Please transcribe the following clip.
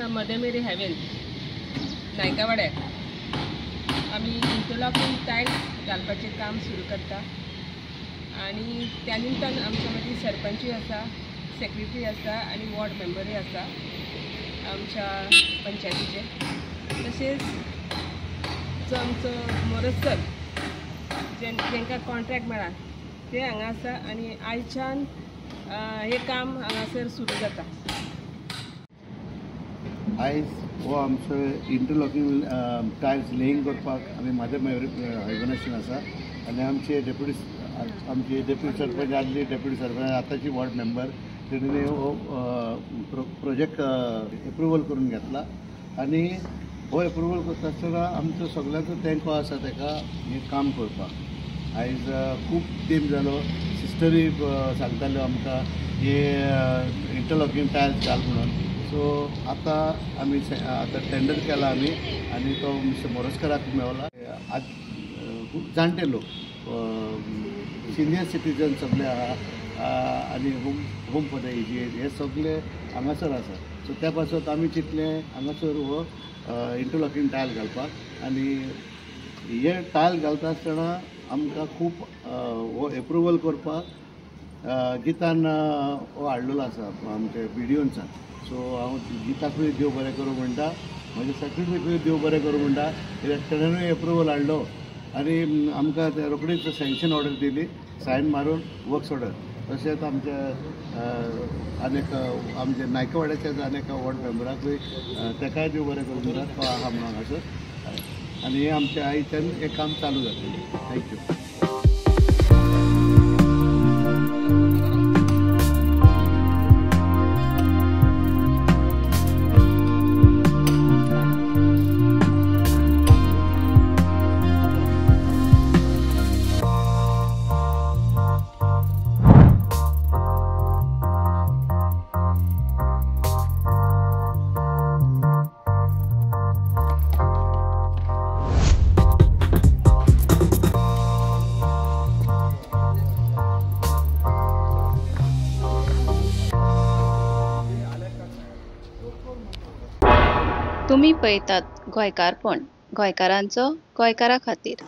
आसा mother Mary haven नायकावाड्यार आमी interlocking tiles घालपाचें काम सुरू करता आनी त्या निमतान आमच्या मदीं सरपंचूय आसा, सेक्रेटरी आसा आनी वॉर्ड मेंबरूय आसा आमच्या पंचायतीचे. तशेंच जो आमचो मोरजकर जेंकां कॉन्ट्रॅक्ट मेळ्ळा ते हांगा आसा आनी आयच्यान हें काम हांगासर सुरू जाता. आयज हो आमचो इंटरलॉकिंग टायल्स लेईंग करपाक आमी मदर मेरी हेवनाशन आसा आनी आमचे डेप्युटी सरपंच, आदली डेप्युटी सरपंच, आतांची वॉर्ड मेंबर तेणी हो प्रोजेक्ट एप्रुवल करून घेतला आनी हो एप्रुवल करता आसतना आमचो सगळ्यांचो तेंको आसा तेका हें काम करपाक. आयज खूब तेंप जालो, सिस्टरूय सांगताल्यो आमकां हे इंटरलॉकिंग टायल्स घाल म्हणून. सो आतां आमी आतां टेंडर केला आमी आनी तो मिस्टर मोरजकराक मेवला. आज खूब जाणटे लोक, सिनियर सिटीजन सगळे आहा आनी होम फॉर the aged हे सगळे हांगासर आसा. सो त्या पासत आमी चिंतलें हांगासर हो इंटरलॉकिंग टायल घालपाक आनी हे टायल घालता आसतना आमकां खूब हो एप्रुवल करपाक गितान हो हाडलेलो आसा आमच्या बिडियोनसान. सो हांव गिताकूय देव बरें करूं म्हणटा, म्हज्या सेक्रेटरीकूय देव बरें करूं म्हणटा, कित्याक तेणेनूय एप्रुवल हाडलो आनी आमकां ते रोखडीच सँक्शन ऑर्डर दिली, सायन मारून वर्क्स ऑर्डर. तशेंच आमच्या आनीक आमच्या नायकवाड्याच्याच आनीक वॉर्ड मेंबराकूय तेकाय देव बरें करूं म्हणटा, तो आहा म्हणून हांगासर आनी हें आमच्या आयच्यान हें काम चालू जातलें. Thank you. तुम्ही पळयतात गोंयकारपण, गोंयकारांचो गोंयकारा खातीर.